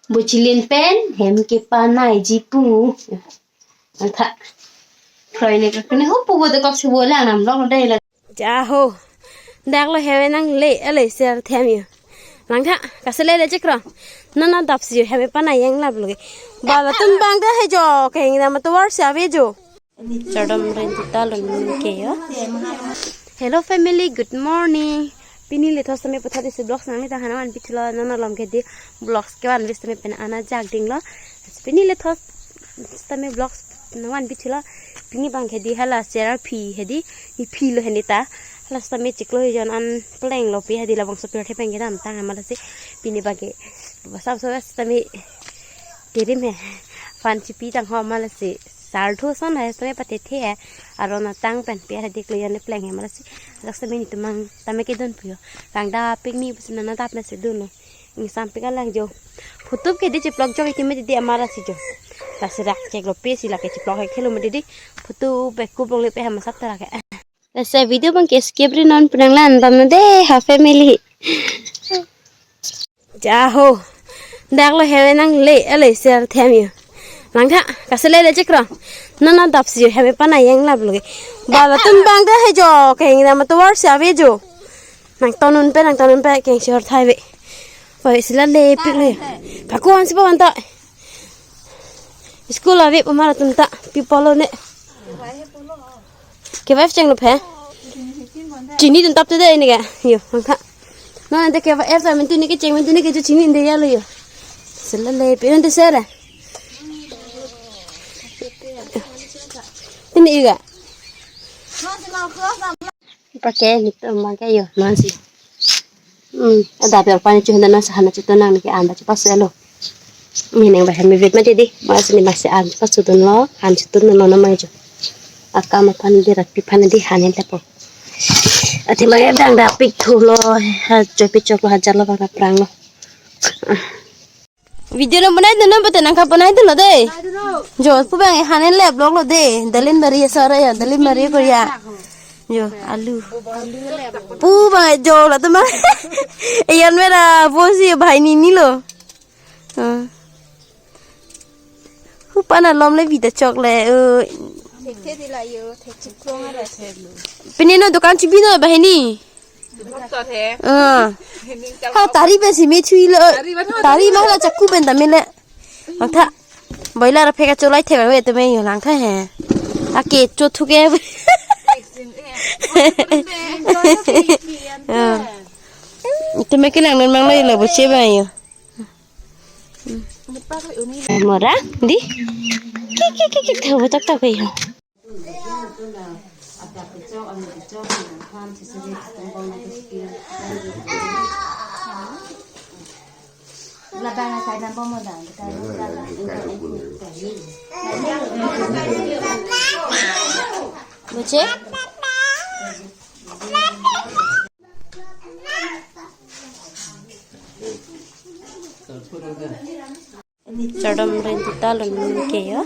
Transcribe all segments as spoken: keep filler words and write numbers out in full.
Buchilin pen hem kepanai ji pu. Angtha. Kroine kroine ho pu bo de kok subo lang nam long dai la. Ja ho. Dak lo hewe nang le ele ser them yo. Langtha, kase le le chikro. Nana dap si hewe panai yang lap lo ke. Bala tum bang de he jo, ke hing na ma tovar si ave jo. Chardom ren tuta lun ke yo. Hello family, good morning. Pini lethos tame puthot isi vlogs nang ni ta hana van pithulo, nana lom ke di vlogs ke van vis tame pen ana jak ding lo. Pini lethos tame vlogs nang van pithulo. Pini bang ke di hala sera phi he di, i phi lo he ni ta. Hala tame chiklo hi jon an pleng lo pi he di labang sopir the peng ke dam tang ama lasi. Pini bang ke basa so tame kerim he. Fan chipi tang ho ama lasi. Sar thu son hai same pate the hai. Aron atang pen pi adik lo yan pleng hai malasi. Ajak same netum mang tame kedun pu yo. Langdapik ni pusi nana dap na si dun lo. Ingsam pik alang jo. Photo ke di chiplok jo ke time di ama lasi jo. Ta si rak chek lo pe si lake chiplok hai khelo ma di di. Photo pe kuplok le pe ham sap ta lake. Lasi video bang ke skip ri non penang lan bam na de ha family. Ja ho. Dak lo hewe nang le ele ser them yo. Langtha, kase le le chikro. Nana dap si hewe panai yang lap lo ke. Bala tum bang de he jo, ke hing na ma tovar si ave jo. Nang tonun pe, nang tonun pe, keng si hor thai ve. Oi, sila le pik le. Paku an si pa wan ta. School ave pamara tum ta, pi polo ne. Ke wife cheng lo phe. Chini dun tap te de ni ke. Yo, angkha. No, nante ke wife sa mentu ni ke cheng mentu ni ke jo chini de ya lo yo. Sela le pe nante sera. Ini iga. Pake gitu mangke yo, non si. Hmm, ada berapa ni cuhna nasa hana cutu nang ni ke anda cepat selo. Ini neng bahaya mivit ma jadi, mas ni masih an cepat sudun lo, han sudun lo nama jo. Aka mapan di rapi pan di han yang tepo. Ati maya dang dapik thu lo, ha jopi chok lo hajar lo bang prang lo. Video lo banai dun lo, bete nangkap banai dun lo de. Jo, pu bang hanen le vlog lo de. Dalin bari ya sara ya, dalin bari ko ya. Jo, alu. Pu bang jo la tuma. Iyan mera bosi bhai ni ni lo. Ah. Hu pana lom le vida chok le. Oh. Thek the di la yo, thek chip krong ara. Pini no dukan chibi no bahini. Ah. Ha tari pen si me chui lo. Tari ban ho, tari tari ma la chaku pen ta me le. Langtha. Boiler pheka cholai the ba we te me yo langtha he. Ake cho thu ke. Ah. Te me ke lang non mang lo lo bo che ba yo. Mora di. Ki ki ki ki thabu tak tak yo. Buche? Chardom ren tuta lun ke yo.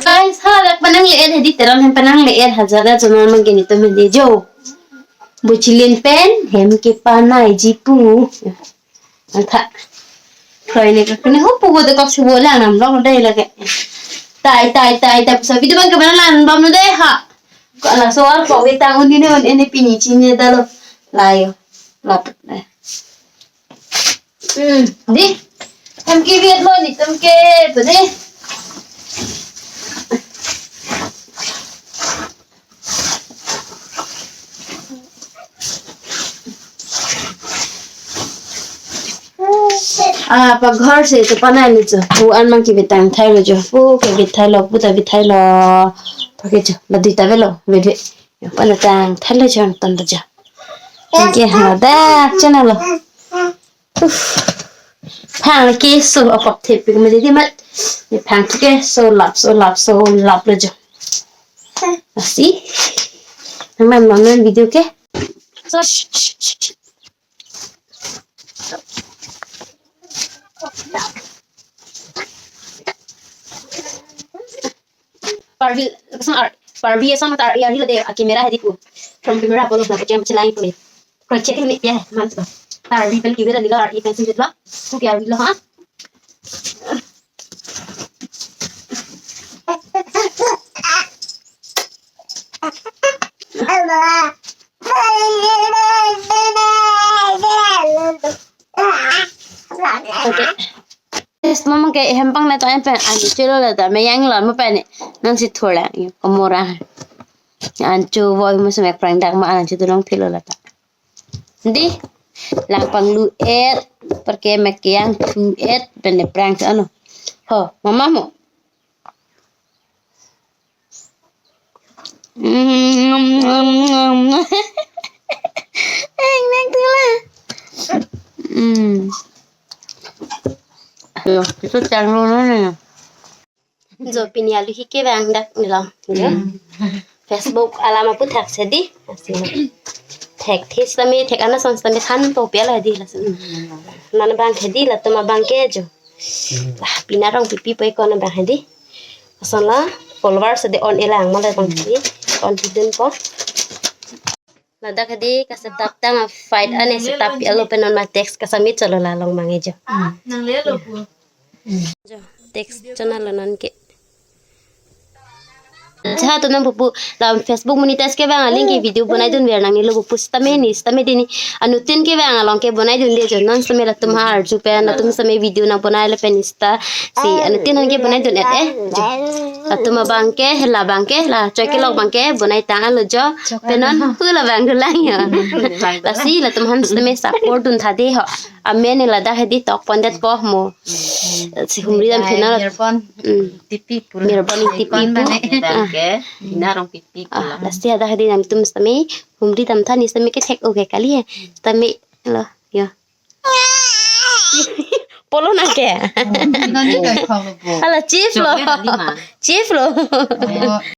Guys, ha lak panang le er hedi teron hem panang le er hajar a jonan mang gini to hedi jo. Buchilin pen hem kepanai ji pu. Angtha. Kroine kroine ho pu bo de kok subo lang nam long dai lake. Tai tai tai tai sa video bang ke mana lan bam lo dai ha. Ko ala so ar ko we tang un ni ne un ene pini chini dalo. Layo. Lap. Hmm, di. Hem ke viet lo netum ke, to di. Ah, pa ghor se to panai ni cho. Pu an mang ke vetang thai lo cho. Pu ke vetang thai lo, pu ta vetang thai lo. Pa ke cho, la di ta ve lo, ve ve. Yo, pana tang thai lo cho, ton ta cho. Ke ha da, chana lo. Uff. Phang ke so apok thepik ma di mat. Ni phang ke so lap, so lap, so lap lo jo. Asi. Nang man man video ke. So, sh- sh- sh- sh- Parvi, lason ar, Parvi ason tar ya hilo de a camera hedi pu. From camera apot lo na chem chelai pu. Project ni ya man to. Parvi pen kiwi lo ar ipen sin lo. Ku kya lo ha? Guys, mama ke hem pang na ta em pen an chelo la ta me yang la mo pen nang si thor lang yo komora. An chu voi mo semek prang dak ma an chu tu long philo la ta. Di lang panglu et perke mek yang thu et pen ne prang sa ano. Ho, mama mo. Ang nang tula. Hmm. Ayo, itu chang lo na. Jo pini alu hi kevang dak nilong. Jo. Facebook alam apu thak sedi. Asi. Thek this tame thek ana son tame than po pia la di la. Nana bang hedi latum abang ke jo. Lah pina rong pipi po ikon abang hedi. Ason la followers de on elang mala bang hedi. On pidun po. Ladak hedi ka setup tang a fight ane setup alo pen non ma text ka submit chalo la long bang ejo. Nang le lo pu. Jo text channel lo non ke. Jha to nang pupu la Facebook monetize kevang aling ke video bonai dun ver nang ni lo pupu sitame ni sitame dini. Anutin kevang along ke bonai dun de jo non sitame latum ha arju pen latum sitame video nang bonai le pen ista si anutin han ke bonai dun et eh. Jo. Latum abang ke la bang ke la choi kelok bang ke bonai tang alo jo. Pen non hu la bang dulang yo. Lasi latum han sitame support dun tha de ho. Amen ni ladak hedi tok pondet po mo. Si humri dam phina. Mirpon. Hmm. Tipi pula. Mirpon tipi pu. Bang ke. Ah. Ina rong pipi pula. Lasi ada hedi nam tum sitame humri dam tha ni sitame ke thek oke kali he. Sitame lo yo. Polo na ke. Hala chief lo. Chief lo.